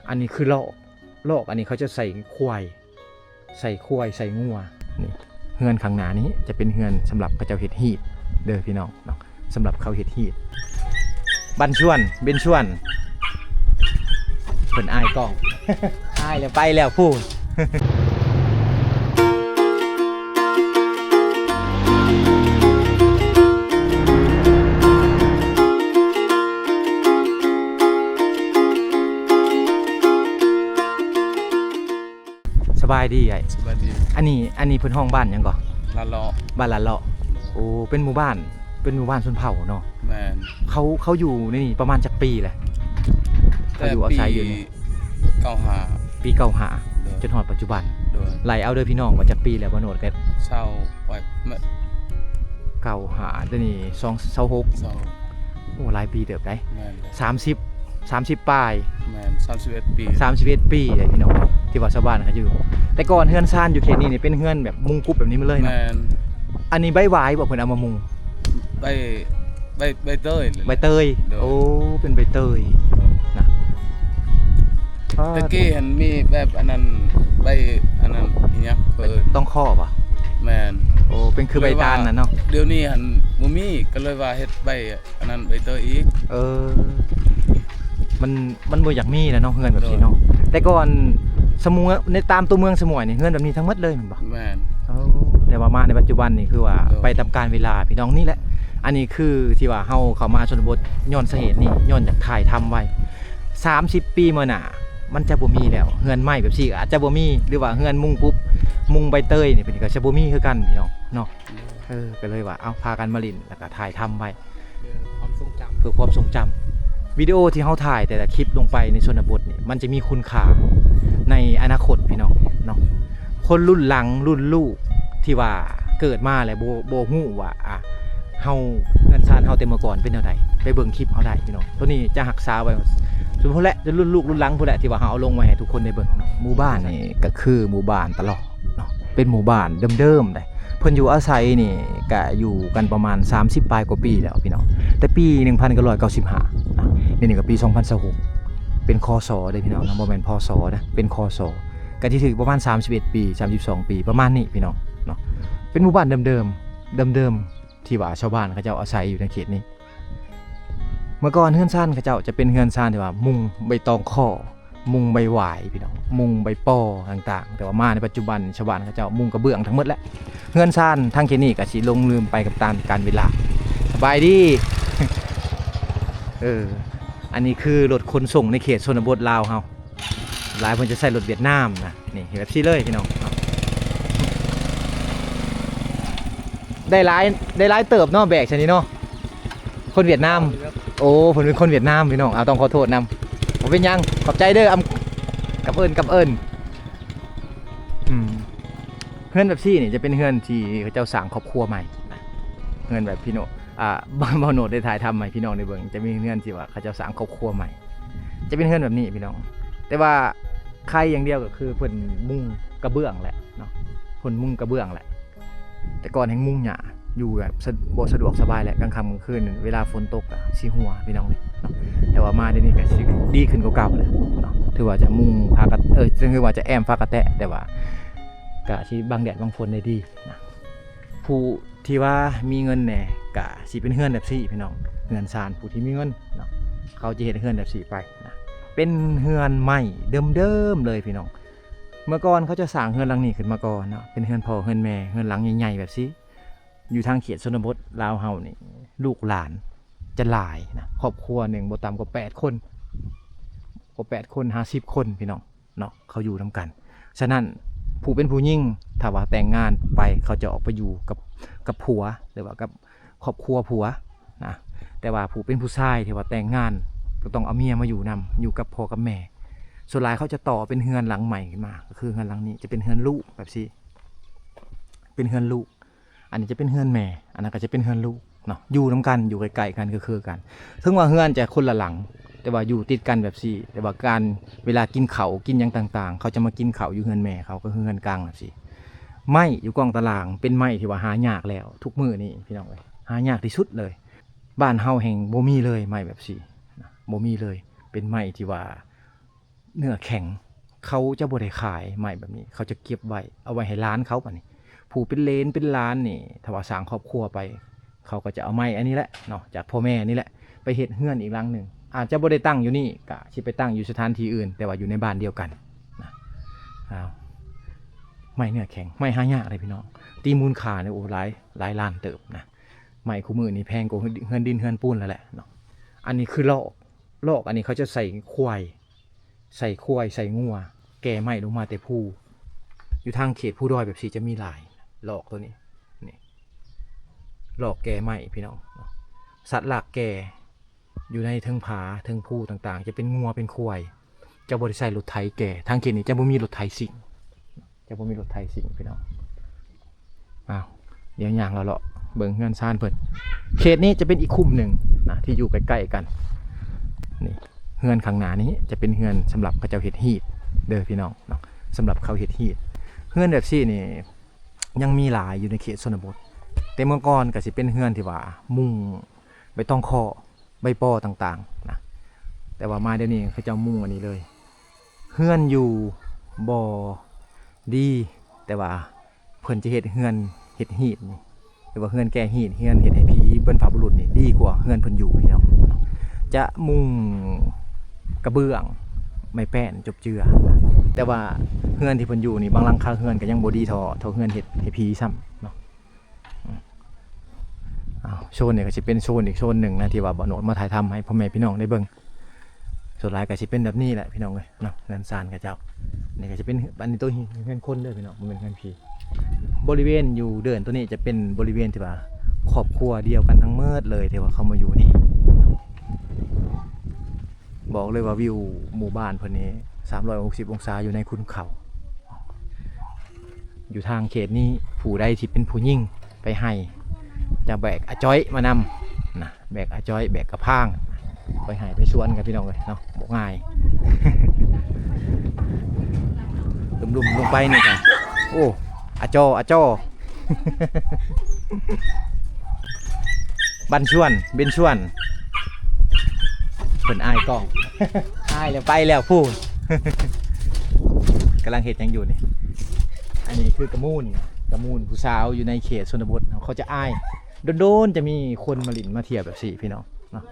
ອັນນີ້ຄືລອກ ລອກອັນນີ້ເຂົາຈະໃສ່ຄວາຍ ໃສ່ຄວາຍ ໃສ່ງົວ. ນີ້ ເຮືອນຂ້າງໜ້ານີ້ຈະເປັນເຮືອນສຳລັບເຂົາເຈົ້າເຮັດຮີດເດີພີ່ນ້ອງເນາະ, ສຳລັບເຂົາເຮັດຮີດ. ບັນຊວນ ເບັນຊວນ ເພິ່ນອາຍກ້ອງ ອາຍແລ້ວ ໄປແລ້ວພຸ້ນ. ສະບາຍດີອ້າຍ. ສະບາຍດີ. ອັນນີ້ ອັນນີ້ເພິ່ນຮ້ອງບ້ານຫຍັງເກາະ? ລາເລາະ. ບ້ານລາເລາະ. ໂອ້ ເປັນໝູ່ບ້ານ ເປັນໝູ່ບ້ານຊົນເຜົ່າເນາະ? ແມ່ນ. ເຂົາ ເຂົາຢູ່ໃນນີ້ປະມານຈັກປີແລ້ວ? ເຂົາຢູ່ອາໄສຢູ່ນີ້ ເກົ້າຫ້າ ປີເກົ້າຫ້າ ໂດຍ ຈົນຮອດປັດຈຸບັນ. ໂດຍ. ໄລ່ເອົາເດີພີ່ນ້ອງ ວ່າຈັກປີແລ້ວ ບ່າວໂນດກໍ ເກົ້າຫ້າ ດຽວນີ້ ສອງ ຊາວຫົກ ຊາວຫົກ ໂອ້ ຫຼາຍປີເຕີບໄດ໋. ແມ່ນ. ສາມສິບ ສາມສິບປາຍ. ແມ່ນ ສາມສິບເອັດປີ ສາມສິບເອັດປີເດ້ພີ່ນ້ອງ ທີ່ວ່າຊາວບ້ານເຂົາຢູ່. ແຕ່ກ່ອນເຮືອນຊານຢູ່ເຂດນີ້ນີ້ເປັນເຮືອນແບບມຸງກຸບແບບນີ້ໝົດເລີຍເນາະ? ແມ່ນ. ອັນນີ້ໃບຫວາຍບໍ່ ເພິ່ນເອົາມາມຸງ? ໃບ ໃບ ໃບເຕີຍ. ໃບເຕີຍ. ໂດຍ. ໂອ້ ເປັນໃບເຕີຍນະ. ແຕ່ກີ້ຫັ້ນມີແບບອັນນັ້ນ ໃບອັນນັ້ນ ອີຫຍັງເອີ້ນ ຕອງຄໍ້ບໍ? ແມ່ນ. ໂອ້ ເປັນຄືໃບຕານນະເນາະ. ດຽວນີ້ຫັ້ນບໍ່ມີ ກໍເລີຍວ່າເຮັດໃບ ອັນນັ້ນໃບເຕີຍອີກ. ເອີ ມັນ ມັນບໍ່ຢາກມີແລ້ວເນາະ ເຮືອນແບບນີ້ເນາະ. ໂດຍ. ແຕ່ກ່ອນສະໝວຍ ໃນຕາມຕົວເມືອງສະໝວຍນີ້ ເຮືອນແບບນີ້ທັງໝົດເລີຍແມ່ນບໍ່? ແມ່ນ. ໂອ້ ແຕ່ວ່າມາໃນປັດຈຸບັນນີ້ຄືວ່າ ໂດຍ ໄປຕາມການເວລາພີ່ນ້ອງ. ນີ້ແຫຼະ ອັນນີ້ຄືທີ່ວ່າເຮົາເຂົ້າມາຊົນນະບົດ ຍ້ອນສາເຫດນີ້ ຍ້ອນຢາກຖ່າຍທຳໄວ້ ສາມສິບປີມາໜ້າ ມັນຈະບໍ່ມີແລ້ວ ເຮືອນໄມ້ແບບນີ້ອາດຈະບໍ່ມີ ຫຼືວ່າເຮືອນມຸງກຸບ ມຸງໃບເຕີຍນີ້ ເພິ່ນກໍຈະບໍ່ມີຄືກັນພີ່ນ້ອງເນາະ. ໂດຍ. ເອີ ກໍເລີຍວ່າ ເອົາ ພາກັນມາຫຼິ້ນ ແລ້ວກໍຖ່າຍທຳໄວ້ ເພື່ອຄວາມຊົງຈຳ ເພື່ອຄວາມຊົງຈຳ. ວິດີໂອທີ່ເຮົາຖ່າຍແຕ່ລະຄລິບລົງໄປໃນຊົນນະບົດນີ້ ມັນຈະມີຄຸນຄ່າໃນອະນາຄົດພີ່ນ້ອງເນາະ. ຄົນລຸ້ນຫຼັງ ລຸ້ນລູກ ທີ່ວ່າເກີດມາແລ້ວບໍ່ ບໍ່ຮູ້ວ່າ ອ່າ ເຮົາ ເຮືອນຊານເຮົາແຕ່ເມື່ອກ່ອນເປັນແນວໃດ ໄປເບິ່ງຄລິບເຮົາໄດ້ພີ່ນ້ອງ. ໂຕນີ້ຈະຮັກສາໄວ້ ຊຸມພຸ້ນແຫຼະ ຈົນລຸ້ນລູກລຸ້ນຫຼັງພຸ້ນແຫຼະ ທີ່ວ່າເຮົາເອົາລົງໄວ້ໃຫ້ທຸກຄົນໄດ້ເບິ່ງ. ໝູ່ບ້ານນີ້ກໍຄືໝູ່ບ້ານຕະຫຼອກເນາະ ເປັນໝູ່ບ້ານເດີມໆເດ້. ເພິ່ນຢູ່ອາໄສນີ້ກະຢູ່ກັນປະມານສາມສິບປາຍກວ່າປີແລ້ວພີ່ນ້ອງ ແຕ່ປີໜຶ່ງພັນເກົ້າຮ້ອຍເກົ້າສິບຫ້ານະ. ນີ້ກໍປີສອງພັນຊາວຫົກ ເປັນ ຄສ ເດ້ພີ່ນ້ອງນະ ບໍ່ແມ່ນ ພສ ນະ ເປັນ ຄສ ກະທີ່ຖືກປະມານສາມສິບເອັດປີ ສາມສິບສອງປີ ປະມານນີ້ພີ່ນ້ອງເນາະ. ເປັນໝູ່ບ້ານເດີມໆ ເດີມໆ ທີ່ວ່າຊາວບ້ານເຂົາເຈົ້າອາໄສຢູ່ໃນເຂດນີ້. ເມື່ອກ່ອນເຮືອນຊານເຂົາເຈົ້າຈະເປັນເຮືອນຊານທີ່ວ່າມຸງໃບຕອງຄໍ້ ມຸງໃບຫວາຍພີ່ນ້ອງ ມຸງໃບປໍຕ່າງໆ ແຕ່ວ່າມາໃນປັດຈຸບັນຊາວບ້ານເຂົາເຈົ້າມຸງກະເບື້ອງທັງໝົດແຫຼະ. ເຮືອນຊານທາງເຂດນີ້ກະຊິຫຼົງລືມໄປກັບຕາມການເວລາ. ສະບາຍດີ. ເອີ ອັນນີ້ຄືລົດຂົນສົ່ງໃນເຂດຊົນນະບົດລາວເຮົາ ຫຼາຍເພິ່ນຈະໃຊ້ລົດຫວຽດນາມນະ. ນີ້ເຮັດແບບຊີ້ເລີຍພີ່ນ້ອງ. ໄດ້ຫຼາຍ ໄດ້ຫຼາຍເຕີບເນາະ ແບກຊະນີ້ເນາະ. ຄົນຫວຽດນາມ. ໂອ້ ເພິ່ນເປັນຄົນຫວຽດນາມພີ່ນ້ອງ. ເອົາ ຕ້ອງຂໍໂທດນຳ. ບໍ່ເປັນຫຍັງ ຂອບໃຈເດີ. ອຳ ກັບເອີ້ນ ກັບເອີ້ນ. ອືມ ເຮືອນແບບຊີ້ນີ້ຈະເປັນເຮືອນທີ່ເຂົາເຈົ້າສ້າງຄອບຄົວໃໝ່ນະ. ເຮືອນແບບພີ່ນ້ອງ ອ່າ ບ່າວໂນດໄດ້ຖ່າຍທຳໃຫ້ພີ່ນ້ອງໄດ້ເບິ່ງ ຈະມີເຮືອນທີ່ວ່າເຂົາເຈົ້າສ້າງຄອບຄົວໃໝ່ ຈະເປັນເຮືອນແບບນີ້ພີ່ນ້ອງ. ແຕ່ວ່າໄຄຢ່າງດຽວກໍຄືເພິ່ນມຸງກະເບື້ອງແຫຼະເນາະ ເພິ່ນມຸງກະເບື້ອງແຫຼະ. ແຕ່ກ່ອນແຮ່ງມຸງຫຍ້າ ຢູ່ແບບສະ ບໍ່ສະດວກສະບາຍແຫຼະ ກາງຄ່ຳກາງຄືນເວລາຝົນຕົກກະຊິຮົ່ວພີ່ນ້ອງເນາະ. ແຕ່ວ່າມາດຽວນີ້ກະຊິດີຂຶ້ນກວ່າເກົ່າແລ້ວເນາະ ຖືວ່າຈະມຸງຝາກະ ເອີ ຖືວ່າຈະແອ້ມຝາກະແຕະ ແຕ່ວ່າກະຊິບັງແດດບັງຝົນໄດ້ດີນະ. ຜູ້ ທີ່ວ່າມີເງິນແດ່ ກະຊິເປັນເຮືອນແບບຊີ້ພີ່ນ້ອງ ເຮືອນຊານຜູ້ທີ່ມີເງິນເນາະ ເຂົາຈະເຮັດເຮືອນແບບຊີ້ໄປນະ. ເປັນເຮືອນໄມ້ເດີມໆເລີຍພີ່ນ້ອງ. ເມື່ອກ່ອນເຂົາຈະສ້າງເຮືອນຫຼັງນີ້ຂຶ້ນມາກ່ອນເນາະ ເປັນເຮືອນພໍ່ເຮືອນແມ່ ເຮືອນຫຼັງໃຫຍ່ໆແບບຊີ້. ຢູ່ທາງເຂດຊົນນະບົດລາວເຮົານີ້ ລູກຫຼານຈະຫຼາຍນະ ຄອບຄົວໜຶ່ງບໍ່ຕ່ຳກວ່າແປດຄົນ ກວ່າແປດຄົນ ຫ້າສິບຄົນພີ່ນ້ອງ ເນາະ ເຂົາຢູ່ນຳກັນ. ສະນັ້ນ ຜູ້ເປັນຜູ້ຍິງ ຖ້າວ່າແຕ່ງງານໄປ ເຂົາຈະອອກໄປຢູ່ກັບ ກັບຜົວ ຫຼືວ່າກັບຄອບຄົວຜົວນະ. ແຕ່ວ່າຜູ້ເປັນຜູ້ຊາຍທີ່ວ່າແຕ່ງງານ ກໍຕ້ອງເອົາເມຍມາຢູ່ນຳ ຢູ່ກັບພໍ່ກັບແມ່. ສ່ວນຫຼາຍເຂົາຈະຕໍ່ເປັນເຮືອນຫຼັງໃໝ່ຂຶ້ນມາ ກໍຄືເຮືອນຫຼັງນີ້ຈະເປັນເຮືອນລູກແບບຊີ້ ເປັນເຮືອນລູກ. ອັນນີ້ຈະເປັນເຮືອນແມ່ ອັນນັ້ນກໍຈະເປັນເຮືອນລູກ. ເນາະ ຢູ່ນຳກັນ ຢູ່ໃກ້ໆກັນ ຄືໆກັນ ເຖິງວ່າເຮືອນຈະຄົນລະຫຼັງ ແຕ່ວ່າຢູ່ຕິດກັນແບບຊີ້ ແຕ່ວ່າການ ເວລາກິນເຂົ້າກິນຫຍັງຕ່າງໆ ເຂົາຈະມາກິນເຂົ້າຢູ່ເຮືອນແມ່ເຂົາ ກໍຄືເຮືອນກາງແບບຊີ້. ໄມ້ຢູ່ກ້ອງຕາລ່າງ ເປັນໄມ້ທີ່ວ່າຫາຍາກແລ້ວ ທຸກມື້ນີ້ພີ່ນ້ອງເອີຍ ຫາຍາກທີ່ສຸດເລີຍ. ບ້ານເຮົາແຮ່ງບໍ່ມີເລີຍໄມ້ແບບຊີ້ນະ ບໍ່ມີເລີຍ ເປັນໄມ້ທີ່ວ່າເນື້ອແຂງ. ເຂົາຈະບໍ່ໄດ້ຂາຍໄມ້ແບບນີ້ ເຂົາຈະເກັບໄວ້ ເອົາໄວ້ໃຫ້ຫຼານເຂົາ. ບາດນີ້ຜູ້ເປັນເຫຼນເປັນຫຼານນີ້ ຖ້າວ່າສ້າງຄອບຄົວໄປ ເຂົາກໍຈະເອົາໄມ້ອັນນີ້ແຫຼະເນາະ ຈາກພໍ່ແມ່ນີ້ແຫຼະ ໄປເຮັດເຮືອນອີກຫຼັງໜຶ່ງ ອາດຈະບໍ່ໄດ້ຕັ້ງຢູ່ນີ້ ກະຊິໄປຕັ້ງຢູ່ສະຖານທີ່ອື່ນ ແຕ່ວ່າຢູ່ໃນບ້ານດຽວກັນນະ. ອ້າວ ໄມ້ເນື້ອແຂງ ໄມ້ຫາຍາກເດ້ພີ່ນ້ອງ ຕີມູນຄ່ານີ້ ໂອ້ ຫຼາຍ ຫຼາຍລ້ານເຕີບນະ. ໄມ້ຄູ່ມື້ນີ້ແພງກວ່າເຮືອນ ເຮືອນດິນເຮືອນປູນແລ້ວແຫຼະເນາະ. ອັນນີ້ຄືລອກ ລອກອັນນີ້ເຂົາຈະໃສ່ຄວາຍ ໃສ່ຄວາຍ ໃສ່ງົວ ແກ່ໄມ້ລົງມາແຕ່ພູ. ຢູ່ທາງເຂດພູດອຍແບບຊີ້ຈະມີຫຼາຍ ລອກໂຕນີ້ ນີ້ ລອກແກ່ໄມ້ພີ່ນ້ອງ. ສັດລາກແກ່ຢູ່ໃນເທິງຜາເທິງພູຕ່າງໆ ຈະເປັນງົວເປັນຄວາຍ ຈະບໍ່ໄດ້ໃຊ້ລົດໄຖແກ່. ທາງເຂດນີ້ຈະບໍ່ມີລົດໄຖຊິງ ຈະບໍ່ມີລົດໄຖຊິງພີ່ນ້ອງ. ອ້າວ ດຽວຍ່າງເລາະໆເບິ່ງເຮືອນຊານເພິ່ນ. ເຂດນີ້ຈະເປັນອີກຄຸ້ມໜຶ່ງນະ ທີ່ຢູ່ໃກ້ໆກັນ. ນີ້ ເຮືອນຂ້າງໜ້ານີ້ຈະເປັນເຮືອນສຳລັບເຂົາເຈົ້າເຮັດຮີດເດີພີ່ນ້ອງເນາະ ສຳລັບເຂົາເຮັດຮີດ. ເຮືອນແບບຊີ້ນີ້ຍັງມີຫຼາຍຢູ່ໃນເຂດຊົນນະບົດ ແຕ່ເມື່ອກ່ອນກໍຊິເປັນເຮືອນທີ່ວ່າມຸງໃບຕອງຄໍ້ ໃບປໍ່ຕ່າງໆນະ ແຕ່ວ່າມາດຽວນີ້ເຂົາເຈົ້າມຸງອັນນີ້ເລີຍ. ເຮືອນຢູ່ບໍ່ດີ ແຕ່ວ່າເພິ່ນຈະເຮັດເຮືອນເຮັດຮີດນີ້ ຫຼືວ່າເຮືອນແກ້ຮີດ ເຮືອນເຮັດໃຫ້ຜີບັນພະບຸລຸດນີ້ ດີກວ່າເຮືອນເພິ່ນຢູ່ພີ່ນ້ອງ. ຈະມຸງກະເບື້ອງ ໄມ້ແປ້ນ ຈົບເຈືອ ແຕ່ວ່າເຮືອນທີ່ເພິ່ນຢູ່ນີ້ ບາງຫຼັງຄາເຮືອນກໍຍັງບໍ່ດີເທົ່າ ເທົ່າເຮືອນເຮັດໃຫ້ຜີຊ້ຳເນາະ. ອ້າວ ໂຊນນີ້ກໍຊິເປັນໂຊນອີກໂຊນໜຶ່ງນະ ທີ່ວ່າບ່າວໂນດມາຖ່າຍທຳໃຫ້ພໍ່ແມ່ພີ່ນ້ອງໄດ້ເບິ່ງ. ສ່ວນຫຼາຍກໍຊິເປັນແບບນີ້ແຫຼະພີ່ນ້ອງເອີຍເນາະ ເຮືອນຊານເຂົາເຈົ້າ. ນີ້ກໍຊິເປັນ ອັນນີ້ໂຕເຮືອນຄົນເດີພີ່ນ້ອງ ບໍ່ແມ່ນເຮືອນຜີ. ບໍລິເວນຢູ່ເດີ່ນໂຕນີ້ຈະເປັນບໍລິເວນທີ່ວ່າຄອບຄົວດຽວກັນທັງໝົດເລີຍ ທີ່ວ່າເຂົາມາຢູ່ນີ້. ບອກເລີຍວ່າວິວໝູ່ບ້ານເພິ່ນນີ້ ສາມຮ້ອຍຫົກສິບອົງສາ ຢູ່ໃນຄຸນເຂົາ. ຢູ່ທາງເຂດນີ້ ຜູ້ໃດທີ່ເປັນຜູ້ຍິງໄປໄຮ່ ຈະແບກອາຈ້ອຍມານຳນະ ແບກອາຈ້ອຍ ແບກກະພາງ ໄປໄຮ່ໄປສວນກັນພີ່ນ້ອງເອີຍເນາະ ບໍ່ງ່າຍ. ລຸ່ມໆລົງໄປນີ້ກະ ໂອ້ ອາຈໍ ອາຈໍ ບັນຊວນ ເບັນຊວນ ເພິ່ນອາຍກ້ອງ ອາຍແລ້ວໄປແລ້ວພຸ້ນ. ກຳລັງເຮັດຫຍັງຢູ່ນີ້? ອັນນີ້ຄືກະມູນ ກະມູນຜູ້ສາວຢູ່ໃນເຂດຊົນນະບົດ ເຂົາຈະອາຍ ດົນໆຈະມີຄົນມາຫຼິ້ນມາທ່ຽວແບບຊີ້ພີ່ນ້ອງເນາະ.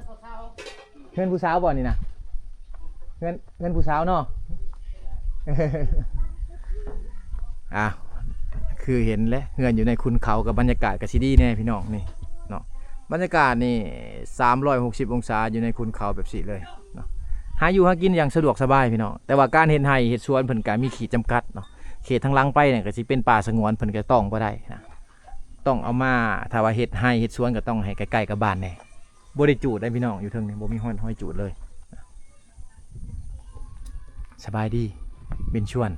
ເຮືອນຜູ້ສາວບໍ່ນີ້ນະ? ເຮືອນ ເຮືອນຜູ້ສາວເນາະ. ອ່າ ຄືເຫັນແຫຼະ ເຮືອນຢູ່ໃນຄຸນເຂົາ ກັບບັນຍາກາດກໍຊິດີແດ່ພີ່ນ້ອງນີ້ເນາະ. ບັນຍາກາດນີ້ ສາມຮ້ອຍຫົກສິບອົງສາ ຢູ່ໃນຄຸນເຂົາແບບຊີ້ເລີຍເນາະ. ຫາຢູ່ຫາກິນຢ່າງສະດວກສະບາຍພີ່ນ້ອງ ແຕ່ວ່າການເຮັດໄຮ່ເຮັດສວນເພິ່ນກໍມີຂີດຈຳກັດເນາະ. ເຂດທາງຫຼັງໄປນີ້ກໍຊິເປັນປ່າສະຫງວນ ເພິ່ນກໍຕ້ອງບໍ່ໄດ້ນະ ຕ້ອງເອົາມາ ຖ້າວ່າເຮັດໄຮ່ເຮັດສວນກໍຕ້ອງໃຫ້ໃກ້ໆກັບບ້ານແດ່. ບໍ່ໄດ້ຈູດເດ້ພີ່ນ້ອງ ຢູ່ເທິງນີ້ບໍ່ມີຮອຍ ຮອຍຈູດເລີຍ. ສະບາຍດີ ເບັນຊວນ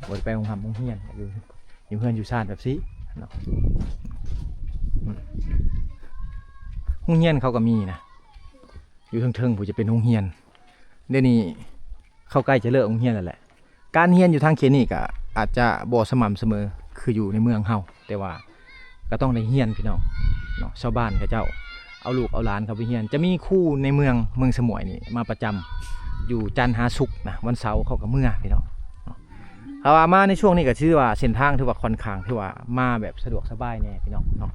ບໍ່ໄດ້ໄປໂຮງຮ່ຳໂຮງຮຽນ ຢູ່ ຢູ່ເຮືອນຢູ່ຊານແບບຊີ້ເນາະ. ໂຮງຮຽນເຂົາກໍມີນະ ຢູ່ເທິງໆ ຜູ້ຈະເປັນໂຮງຮຽນ. ດຽວນີ້ເຂົາໃກ້ຈະເລີກໂຮງຮຽນແລ້ວແຫຼະ. ການຮຽນຢູ່ທາງເຂດນີ້ກໍອາດຈະບໍ່ສະໝ່ຳສະເໝີຄືຢູ່ໃນເມືອງເຮົາ ແຕ່ວ່າກໍຕ້ອງໄດ້ຮຽນພີ່ນ້ອງເນາະ. ຊາວບ້ານເຂົາເຈົ້າເອົາລູກເອົາຫຼານເຂົ້າໄປຮຽນ ຈະມີຄູໃນເມືອງ ເມືອງສະໝວຍນີ້ມາປະຈຳ ຢູ່ຈັນຫາສຸກນະ ວັນເສົາເຂົາກໍເມືອພີ່ນ້ອງເນາະ. ຖ້າວ່າມາໃນຊ່ວງນີ້ກໍຖືວ່າເສັ້ນທາງຖືວ່າຄ່ອນຂ້າງ ຖືວ່າມາແບບສະດວກສະບາຍແດ່ພີ່ນ້ອງເນາະ.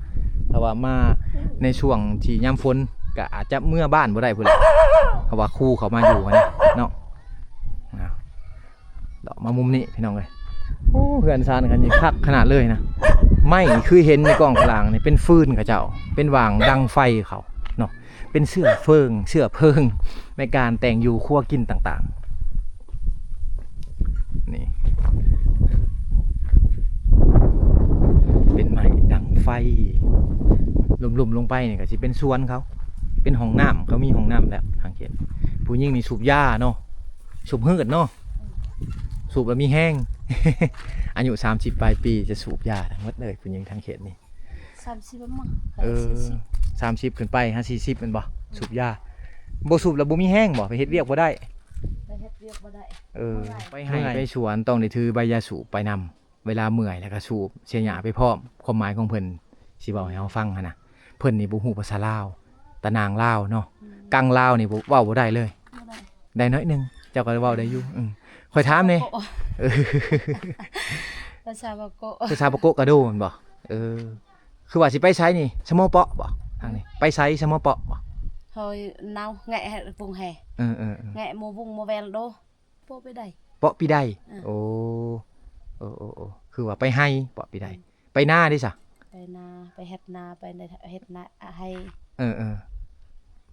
ຖ້າວ່າມາໃນຊ່ວງທີ່ຍາມຝົນກໍອາດຈະເມືອບ້ານບໍ່ໄດ້ພຸ້ນແຫຼະ ເພາະວ່າຄູເຂົາມາຢູ່ຫັ້ນນະເນາະ. ເລາະມາມຸມນີ້ພີ່ນ້ອງເອີຍ ໂອ້ ເຮືອນຊານຄັນນີ້ຄັກຂະໜາດເລີຍນະ. ໄມ້ຄືເຫັນໃນກ້ອງຂ້າງຫຼັງນີ້ເປັນຟືນເຂົາເຈົ້າ ເປັນຫວ່າງດັງໄຟເຂົາເນາະ ເປັນເຊື້ອເພີງ ເຊື້ອເພີງໃນການແຕ່ງຢູ່ຄົວກິນຕ່າງໆ. ນີ້ເປັນໄມ້ດັງໄຟ ລຸ່ມໆລົງໄປນີ້ກໍຊິເປັນສວນເຂົາ ເປັນຫ້ອງນ້ຳ ເຂົາມີຫ້ອງນ້ຳແລ້ວ. ທາງເຂດຜູ້ຍິງນີ້ສູບຢາເນາະ ສູບຮືດເນາະ ສູບແລ້ວມີແຮງ. ອາຍຸສາມສິບປາຍປີຈະສູບຢາທັງໝົດເລີຍ ຜູ້ຍິງທາງເຂດນີ້. ສາມສິບ ປະມານ ເອີ ສີ່ສິບ ສາມສິບຂຶ້ນໄປຫາສີ່ສິບແມ່ນບໍ່? ສູບຢາ ບໍ່ສູບແລ້ວບໍ່ມີແຮງບໍ່? ໄປເຮັດວຽກບໍ່ໄດ້ ໄປເຮັດວຽກບໍ່ໄດ້ ເອີ ເມື່ອຍ ໄປໄຮ່ໄປສວນຕ້ອງໄດ້ຖືໃບຢາສູບໄປນຳ ເວລາເມື່ອຍແລ້ວກໍສູບ ເສຍຫຍ້າໄປພ້ອມ. ຄວາມໝາຍຂອງເພິ່ນຊິເວົ້າໃຫ້ເຮົາຟັງຫັ້ນນະ ເພິ່ນນີ້ບໍ່ຮູ້ພາສາລາວ ຕານາງລາວເນາະ ອືມ ກັງລາວນີ້ບໍ່ ເວົ້າບໍ່ໄດ້ເລີຍ ບໍ່ໄດ້ ໄດ້ໜ້ອຍໜຶ່ງ ເຈົ້າກໍເວົ້າໄດ້ຢູ່ ອືມ ຂ້ອຍຖາມແດ່ ພາສາປາໂກະ ເອີ ພາສາປາໂກະ ພາສາປາໂກະກະໂດແມ່ນບໍ່? ເອີ ຄືວ່າຊິໄປໃສນີ້ ສະມໍເປາະບໍ່? ທາງນີ້ ໄປໃສ ສະມໍເປາະບໍ່? ເຮົານາວແງະໃຫ້ປຸງແຮ ເອີໆໆ ແງະໝູ່ວຸງໝູ່ແວລໂດ ເປາະປີໃດ ເປາະປີໃດ ອ່າ ໂອ້ ເອີໆໆ ຄືວ່າໄປໄຮ່ ເປາະປີໃດ ອືມ ໄປນາເດ້ຊະ? ໄປນາ ໄປເຮັດນາ ໄປເຮັດນາ ອາ ໄຮ່ ເອີ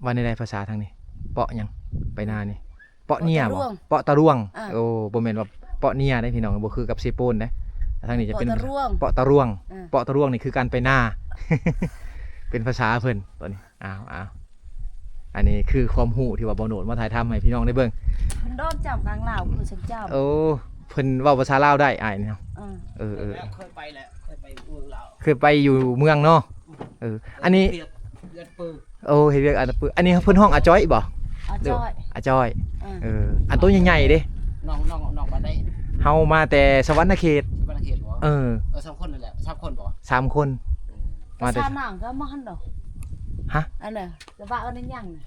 ໆ ວ່າແນວໃດພາສາທາງນີ້ ເປາະຫຍັງ? ໄປນານີ້ ເປາະເນຍບໍ່? ເປາະຕາລວງ ເປາະຕາລວງ ອ່າ ໂອ້ ບໍ່ແມ່ນວ່າເປາະເນຍເດ້ພີ່ນ້ອງ ບໍ່ຄືກັບເຊໂປນເດ້ ທາງນີ້ຈະເປັນ ເປາະຕາລວງ ເປາະຕາລວງ ອ່າ ເປາະຕາລວງນີ້ຄືການໄປນາ ເປັນພາສາເພິ່ນຕອນນີ້ ອ້າວໆ ອັນນີ້ຄືຄວາມຮູ້ທີ່ວ່າບ່າວໂນດມາຖ່າຍທຳໃຫ້ພີ່ນ້ອງໄດ້ເບິ່ງ ເພິ່ນດອນເຈົ້າກາງລາວຄືຊັ້ນເຈົ້າ ໂອ້ ເພິ່ນເວົ້າພາສາລາວໄດ້ອ້າຍນີ້ເນາະ ເອີ ເອີໆ ເຄີຍໄປແລ້ວ ເຄີຍໄປເມືອງລາວ ເຄີຍໄປຢູ່ເມືອງເນາະ ເອີ ອັນນີ້ ເຮັດວຽກອັນປຶ ໂອ້ ເຮັດວຽກອັນປຶ ອັນນີ້ເພິ່ນຮ້ອງອາຈ້ອຍບໍ່? ອາຈ້ອຍ ອາຈ້ອຍ ເອີ ເອີ ອັນໂຕໃຫຍ່ໆເດ້ ນ້ອງ ນ້ອງ ນ້ອງບ້ານໃດ? ເຮົາມາແຕ່ສະຫວັນນະເຂດ ສະຫວັນນະເຂດບໍ່? ເອີ ເອີ ສາມຄົນນັ້ນແຫຼະ ສາມຄົນບໍ່? ສາມຄົນ ມາແຕ່ ພາສານາງກໍມາຫັ້ນດອກ ຮະ? ອັນນັ້ນ ຈະວ່າອັນນັ້ນຫຍັງນະ?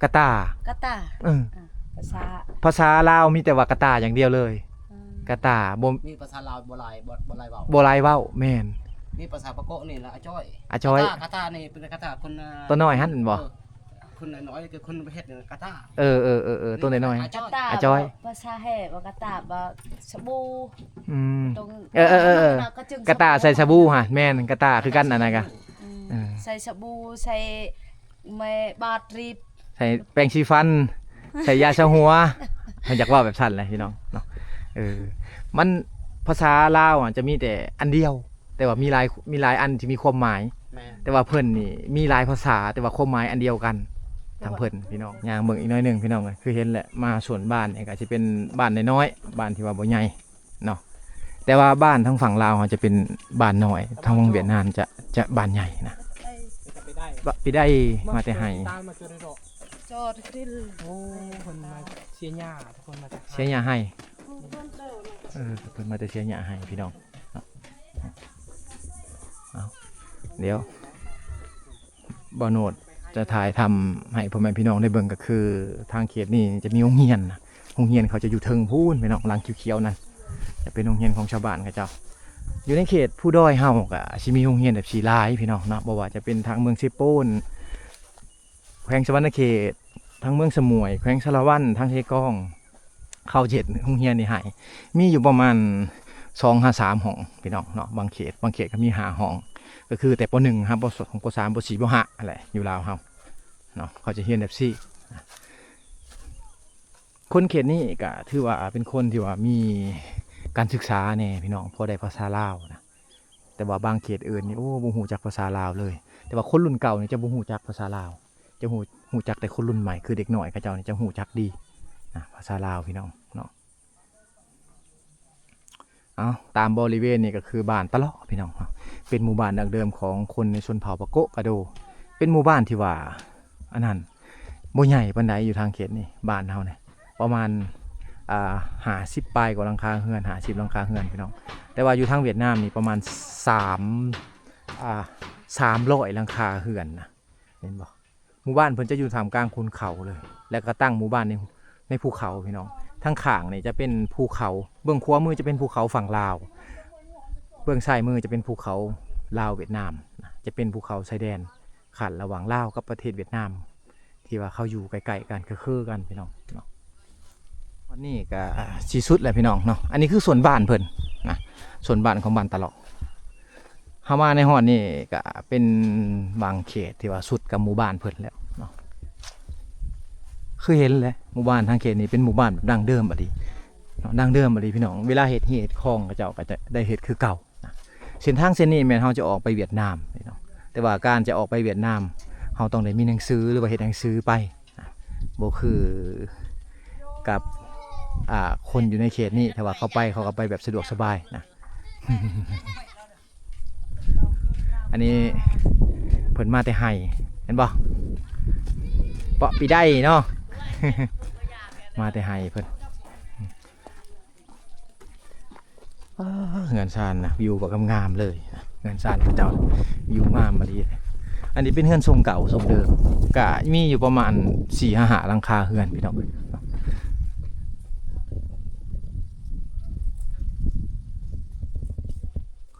ກະຕ່າ ກະຕ່າ ເອີ ອ່າ ພາສາ ພາສາລາວມີແຕ່ວ່າກະຕ່າຢ່າງດຽວເລີຍ ອືມ ກະຕ່າ ບໍ່ ມີພາສາລາວບໍ່ຫຼາຍ ບໍ່ ບໍ່ຫຼາຍເວົ້າ ບໍ່ຫຼາຍເວົ້າ ແມ່ນ ມີພາສາປາໂກະນີ້ລະ ອາຈ້ອຍ ອາຈ້ອຍ ກະຕ່າ ກະຕ່ານີ້ເປັນກະຕ່າຄົນ ອ່າ ໂຕນ້ອຍຫັ້ນບໍ່? ເອີ ຄົນນ້ອຍໆ ຄືຄົນເຮັດກະຕ່າ ເອີໆໆໆ ໂຕນ້ອຍໆ ອາຈ້ອຍ ອາຈ້ອຍ ພາສາແຮ່ວ່າກະຕ່າ ວ່າສະບູ ອືມ ເອີໆໆ ກະຕ່າໃສ່ສະບູຫະ ແມ່ນ ກະຕ່າຄືກັນອັນນັ້ນກະ ອືມ ເອີ ໃສ່ສະບູ ໃສ່ ແມ່ບາດຣີບ ໃສ່ແປງສີຟັນ ໃສ່ຢາຊາຫົວ ເພິ່ນຢາກເວົ້າແບບຊັ້ນແຫຼະພີ່ນ້ອງເນາະ ເອີ ມັນ ພາສາລາວອະຈະມີແຕ່ອັນດຽວ ແຕ່ວ່າມີຫຼາຍ ມີຫຼາຍອັນທີ່ມີຄວາມໝາຍ ແມ່ນ ແຕ່ວ່າເພິ່ນນີ້ມີຫຼາຍພາສາ ແຕ່ວ່າຄວາມໝາຍອັນດຽວກັນ ທາງເພິ່ນພີ່ນ້ອງ ຍ່າງເບິ່ງອີກໜ້ອຍໜຶ່ງພີ່ນ້ອງເອີຍ ຄືເຫັນແຫຼະ ມາສວນບ້ານນີ້ກໍຊິເປັນບ້ານນ້ອຍໆ ບ້ານທີ່ວ່າບໍ່ໃຫຍ່ ເນາະ ແຕ່ວ່າບ້ານທາງຝັ່ງລາວເຮົາຈະເປັນບ້ານນ້ອຍ ທາງເຫືອນຫວຽດນາມຈະ ຈະບ້ານໃຫຍ່ນະ ປະປີໃດມາແຕ່ໄຮ່ ໂອ້ ເພິ່ນມາເສຍຫຍ້າ ເພິ່ນມາຈາກໄຮ່ ເສຍຫຍ້າໄຮ່ ເອີ ເພິ່ນມາແຕ່ເສຍຫຍ້າໄຮ່ພີ່ນ້ອງ ເອົາ ດຽວ ບ່າວໂນດຈະຖ່າຍທຳໃຫ້ພໍ່ແມ່ພີ່ນ້ອງໄດ້ເບິ່ງ ກໍຄືທາງເຂດນີ້ຈະມີໂຮງຮຽນນະ ໂຮງຮຽນເຂົາຈະຢູ່ເທິງພຸ້ນພີ່ນ້ອງ ຫຼັງຂຽວໆນັ້ນ ຈະເປັນໂຮງຮຽນຂອງຊາວບ້ານເຂົາເຈົ້າ ຢູ່ໃນເຂດພູດອຍເຮົາກໍຊິມີໂຮງຮຽນແບບຊີ້ຫຼາຍພີ່ນ້ອງເນາະ ບໍ່ວ່າຈະເປັນທາງເມືອງເຊໂປນ ແຂວງສະຫວັນນະເຂດ ທາງເມືອງສະໝວຍ ແຂວງສາລະວັນ ທາງເຊກອງ ເຂົາເຮັດໂຮງຮຽນນີ້ໃຫ້ ມີຢູ່ປະມານສອງຫາສາມຫ້ອງພີ່ນ້ອງເນາະ ບາງເຂດ ບາງເຂດກໍມີຫ້າຫ້ອງ ກໍຄືແຕ່ ປໍໜຶ່ງ ຫາ ປໍສອງ ປໍສາມ ປໍສີ່ ປໍຫ້າ ຫັ້ນແຫຼະ ຢູ່ລາວເຮົາເນາະ ເຂົາຈະຮຽນແບບຊີ້ ຄົນເຂດນີ້ກໍຖືວ່າເປັນຄົນທີ່ວ່າມີການສຶກສາແດ່ພີ່ນ້ອງ ພໍໄດ້ພາສາລາວນະ ແຕ່ວ່າບາງເຂດອື່ນນີ້ ໂອ້ ບໍ່ຮູ້ຈັກພາສາລາວເລີຍ ແຕ່ວ່າຄົນລຸ້ນເກົ່ານີ້ຈະບໍ່ຮູ້ຈັກພາສາລາວ ຈະຮູ້ ຮູ້ຈັກແຕ່ຄົນລຸ້ນໃໝ່ ຄືເດັກນ້ອຍເຂົາເຈົ້ານີ້ຈະຮູ້ຈັກດີນະ ພາສາລາວພີ່ນ້ອງເນາະ ເອົາ ຕາມບໍລິເວນນີ້ກໍຄືບ້ານຕະເລາະພີ່ນ້ອງເນາະ ເປັນໝູ່ບ້ານດັ້ງເດີມຂອງຄົນໃນຊົນເຜົ່າປາໂກະກະໂດ ເປັນໝູ່ບ້ານທີ່ວ່າ ອັນນັ້ນ ບໍ່ໃຫຍ່ປານໃດ ຢູ່ທາງເຂດນີ້ ບ້ານເຮົານີ້ ປະມານ ອ່າ ຫ້າສິບປາຍກວ່າຫຼັງຄາເຮືອນ ຫ້າສິບຫຼັງຄາເຮືອນພີ່ນ້ອງ ແຕ່ວ່າຢູ່ທາງຫວຽດນາມນີ້ປະມານສາມ ອ່າ ສາມຮ້ອຍຫຼັງຄາເຮືອນນະ ເຫັນບໍ່? ໝູ່ບ້ານເພິ່ນຈະຢູ່ທ່າມກາງຄຸນເຂົາເລີຍ ແລ້ວກໍຕັ້ງໝູ່ບ້ານໃນ ໃນພູເຂົາພີ່ນ້ອງ ທາງຂ້າງນີ້ຈະເປັນພູເຂົາ ເບື້ອງຂວາມືຈະເປັນພູເຂົາຝັ່ງລາວ ເບື້ອງຊ້າຍມືຈະເປັນພູເຂົາລາວຫວຽດນາມນະ ຈະເປັນພູເຂົາຊາຍແດນ ຂັ້ນລະຫວ່າງລາວກັບປະເທດຫວຽດນາມ ທີ່ວ່າເຂົາຢູ່ໃກ້ໆກັນ ຄືໆກັນພີ່ນ້ອງເນາະ ຮອດນີ້ກໍຊິສຸດແລ້ວພີ່ນ້ອງເນາະ ອັນນີ້ຄືສວນບ້ານເພິ່ນນະ ສວນບ້ານຂອງບ້ານຕະເລາະ ເຮົາມາໃນຮອດນີ້ກໍເປັນບາງເຂດທີ່ວ່າສຸດກັບໝູ່ບ້ານເພິ່ນແລ້ວເນາະ ຄືເຫັນແຫຼະ ໝູ່ບ້ານທາງເຂດນີ້ເປັນໝູ່ບ້ານແບບດັ້ງເດີມອີ່ຫຼີເນາະ ດັ້ງເດີມອີ່ຫຼີພີ່ນ້ອງ ເວລາເຮັດຮຽນເຮັດຄອງເຂົາເຈົ້າກໍຈະໄດ້ເຮັດຄືເກົ່າ ເສັ້ນທາງເສັ້ນນີ້ແມ່ນເຮົາຈະອອກໄປຫວຽດນາມເນາະ ແຕ່ວ່າການຈະອອກໄປຫວຽດນາມ ເຮົາຕ້ອງໄດ້ມີໜັງສື ຫຼືວ່າເຮັດໜັງສືໄປນະ ບໍ່ຄືກັບ ອ່າ ຄົນຢູ່ໃນເຂດນີ້ ຖ້າວ່າເຂົາໄປ ເຂົາກໍໄປແບບສະດວກສະບາຍນະ. ໄປ ອັນນີ້ເພິ່ນມາແຕ່ໄຮ່ ແມ່ນບໍ່? ເປາະປີໄດ້ເນາະ ມາແຕ່ໄຮ່ເພິ່ນ. ອ້າ ເຮືອນຊານນະ ວິວບັກງາມໆເລີຍ ເຮືອນຊານເຂົາເຈົ້າ ວິວງາມອີ່ຫຼີ. ອັນນີ້ເປັນເຮືອນຊົງເກົ່າຊົງເດີມ ກະມີຢູ່ປະມານສີ່ຫ້າຫຼັງຄາເຮືອນ ພີ່ນ້ອງເອີຍ.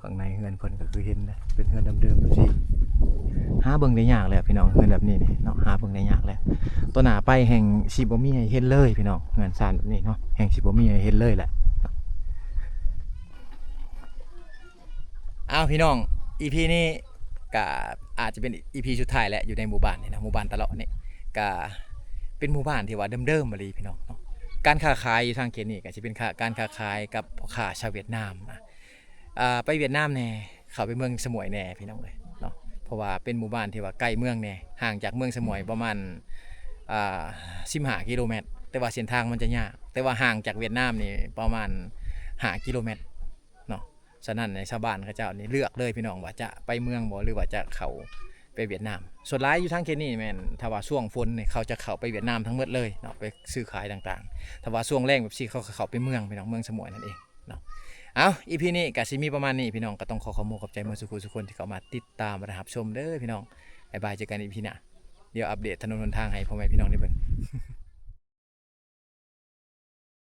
ຂ້າງໃນເຮືອນເພິ່ນກໍຄືເຫັນນະ ເປັນເຮືອນເດີມໆແບບຊີ້ ຫາເບິ່ງໄດ້ຍາກແຫຼະພີ່ນ້ອງ ເຮືອນແບບນີ້ນີ້ເນາະ ຫາເບິ່ງໄດ້ຍາກແຫຼະ. ຕໍ່ໜ້າໄປແຮ່ງຊິບໍ່ມີໃຫ້ເຫັນເລີຍພີ່ນ້ອງ ເຮືອນຊານແບບນີ້ເນາະ ແຮ່ງຊິບໍ່ມີໃຫ້ເຫັນເລີຍແຫຼະ. ອ້າວ ພີ່ນ້ອງ ອີພີນີ້ກະອາດຈະເປັນອີພີສຸດທ້າຍແຫຼະ ຢູ່ໃນໝູ່ບ້ານນີ້ນະ ໝູ່ບ້ານຕະເລາະນີ້ ກະເປັນໝູ່ບ້ານທີ່ວ່າເດີມໆອີ່ຫຼີພີ່ນ້ອງເນາະ. ການຄ້າຂາຍຢູ່ທາງເຂດນີ້ກະຊິເປັນ ການຄ້າຂາຍກັບພໍ່ຄ້າຊາວຫວຽດນາມນະ. ອ່າ ໄປຫວຽດນາມແດ່ ເຂົ້າໄປເມືອງສະໝວຍແດ່ ພີ່ນ້ອງເອີຍເນາະ ເພາະວ່າເປັນໝູ່ບ້ານທີ່ວ່າໃກ້ເມືອງແດ່ ຫ່າງຈາກເມືອງສະໝວຍປະມານ ອ່າ ສິບຫ້າກິໂລແມັດ ແຕ່ວ່າເສັ້ນທາງມັນຈະຍາກ ແຕ່ວ່າຫ່າງຈາກຫວຽດນາມນີ້ປະມານຫ້າກິໂລແມັດເນາະ. ສະນັ້ນໃນຊາວບ້ານເຂົາເຈົ້ານີ້ເລືອກເລີຍພີ່ນ້ອງ ວ່າຈະໄປເມືອງບໍ່ ຫຼືວ່າຈະເຂົ້າໄປຫວຽດນາມ. ສ່ວນຫຼາຍຢູ່ທາງເຂດນີ້ແມ່ນ ຖ້າວ່າຊ່ວງຝົນນີ້ ເຂົາຈະເຂົ້າໄປຫວຽດນາມທັງໝົດເລີຍເນາະ ໄປຊື້ຂາຍຕ່າງໆ. ຖ້າວ່າຊ່ວງແລ້ງແບບຊີ້ ເຂົາກໍເຂົ້າໄປເມືອງພີ່ນ້ອງ ເມືອງສະໝວຍນັ້ນເອງ ເນາະ. ເອົາ ອີພີນີ້ກະຊິມີປະມານນີ້ພີ່ນ້ອງ ກໍຕ້ອງຂໍຂອບມຸກຂອບໃຈໝົດສູ່ຜູ້ສູ່ຄົນທີ່ເຂົ້າມາຕິດຕາມ ແລະ ຮັບຊົມເດີພີ່ນ້ອງ. ບາຍບາຍ ເຈີກັນອີພີໜ້າ ດຽວອັບເດດຖະໜົນຫົນທາງໃຫ້ພໍ່ແມ່ພີ່ນ້ອງໄດ້ເບິ່ງ.